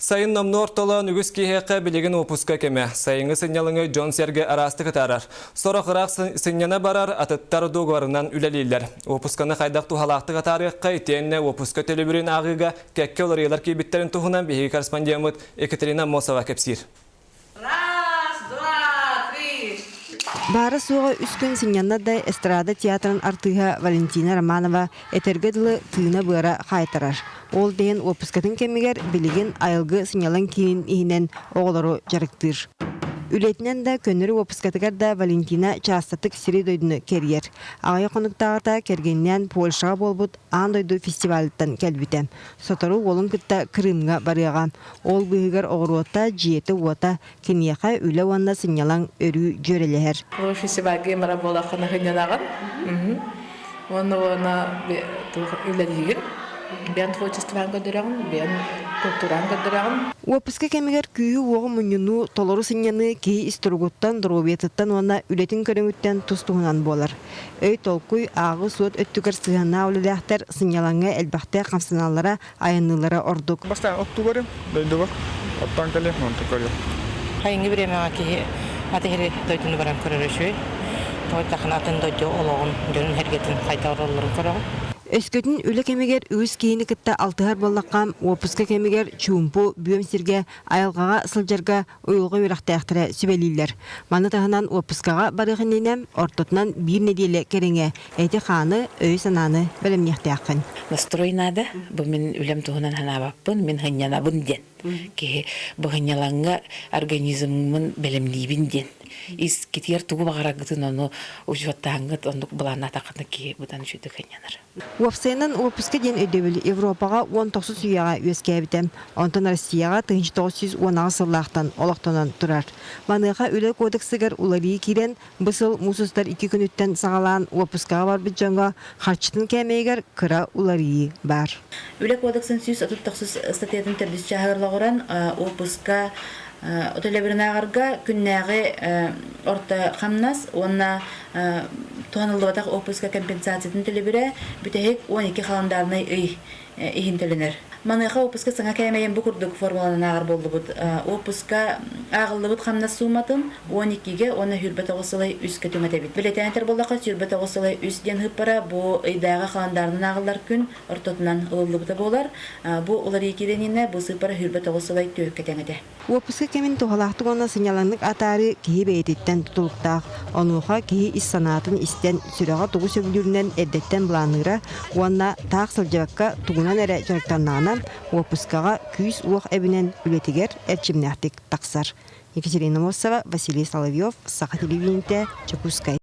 Сайын номнуо ортолоон үгүс киһиэхэ билигин уоппуска кэмэ. Сайыҥҥы сынньалаҥы дьон-сэргэ араастык ытаарар. Сорох ыраах сынньана барар, атыттар дуогабарынан үлэлииллэр. Уоппусканы хайдах туһалаахтык атаарыахха итиэннэ уоппуска төлөбүрүн ааҕыыга кэккэ уларыйыылар киирбиттэрин туһунан биһиги корреспондеммыт Екатерина Аммосова кэпсиир. Раз, два, три. Баара-суоҕа үс күн сынньанна да эстрада театрын артыыһа Валентина Романова этэргэ дылы тыына-быара хаайтарар. Ол да иһин уоппускатын кэмигэр билигин Айылгы сынньалаҥ киинин иһинэн оҕолору дьарыктыыр. Үлэтинэн да, көннөрү уоппускатыгар да Валентина чаастатык сири-дойдуну кэрийэр. Аҕыйах хонуктааҕыта кэргэнинээн Польшаҕа буолбут аан дойду фестивалыттан кэлбитэ. Сотору уолун кытта Крымҥа барыаҕа. Ол быыһыгар оҕуруота, дьиэтэ-уота киниэхэ үлэ уонна сынньалаҥ өрүү дьүөрэлэһэр. Бу фестивальга мара буолаххына сынньанаҕын. Уонна уонна үлэлиигин. Бэйэн творчествоҕын көрдөрөҕүн, бэйэн культураҕын көрдөрөҕүн. Уоппуска кэмигэр күүһү-уоҕу мунньунуу, толору сынньаныы киһи ис туругуттан, доруобуйатыттан уонна үлэтин көрүҥүттэн тус-туһунан буолар. Өй-толкуй, ааҕыы-суот өттүгэр сыһыаннаах үлэлээхтэр сынньалаҥҥа элбэхтэ хамсаналлара айанныылара ордук. Бастаан оттууларым дойдубар оттоон кэлиэм, онтон көрүөм. Хайыҥҥы бириэмэҕэ киһи аты иһэри дойдуну баран көрөр үчүгэй. Тоҕо диэтэххинэ атын дойду олоҕун, дьонун сэргэтин хайдах олороллорун көрөҕүн. Өскөтүн үлэ кэмигэр үгүс киһини кытта алтыһар буоллахха, уоппуска кэмигэр чуумпу, бүөм сиргэ, айылҕаҕа сылдьарга уйулҕа үөрэхтээхтэрэ сүбэлииллэр. Маны таһынан уоппускаҕа барыах иннинэ ортотунан биир нэдиэлэ кэриҥэ эти-хааны, өйү-санааны бэлэмниэхтээххин. Настрой наада. Бу мин үлэм туһунан санаабаппын, мин сынньанабын диэн. Киһи бу сынньалаҥҥа организммын бэлэмниибин диэн. Ис китиэр тугу баҕараргытын ону учуоттааҥҥыт оннук былааннаатаххытына киһи быдан үчүгдүк сынньанар. Уопсайынан уоппуска диэн өйдөбүл Европаҕа 19 үйэҕэ үөскээбитэ, онтон Россияҕа 1918 сыллаахтан олохтонон турар. Маныаха Үлэ кодексыгар уларыйыы киирэн, бу сыл муус устар икки күнүттэн саҕалаан уоппускаҕа барбыт дьоҥҥо харчытын кээмэйигэр кыра уларыйыы баар. Үлэ кодексын 139 ыстатыйатын төрдүс чааһыгар олоҕуран, уоппуска төлөбүрүн күннээҕи орто хамнас уонна туһаныллыбатах отпуска компенсациятын төлөбүрэ бүтэһик 12 халандаарынай ый иһин төлөнөр. Маныаха отпуска саҥа кээмэйин бу курдук формуланан ааҕар буоллубут. Отпуска ааҕыллыбыт хамнас сууматын 12-гэ уонна 29 сылай үскэ түҥэтэбит. Бэлиэтээн этэр буоллахха, 29 сылай үс диэн ыыппара бу ыйдааҕы халандаарынан ааҕыллар күн ортотунан ылыллыбыта буолар. Бу уларыйыы киириэнинэ бу сыыппара 29 сылай түөккэ тэҥ этэ. Уоппуска кэмин туһалаахтык уонна сынньалаҥнык атаарыы киһи бэйэтиттэн тутулуктаах. Онуоха киһи ис санаатын истэн, сүрэҕэ тугу сөбүлүүрүнэн эрдэттэн былаанныыра уонна таах сылдьыбакка тугунан эрэ дьарыктаннаҕына, уоппускаҕа күүс-уох эбинэн үлэтигэр эрчимнээхтик тахсар. Екатерина Мосова, Василий Соловьев, Саха телевидениетэ, Дьокуускай.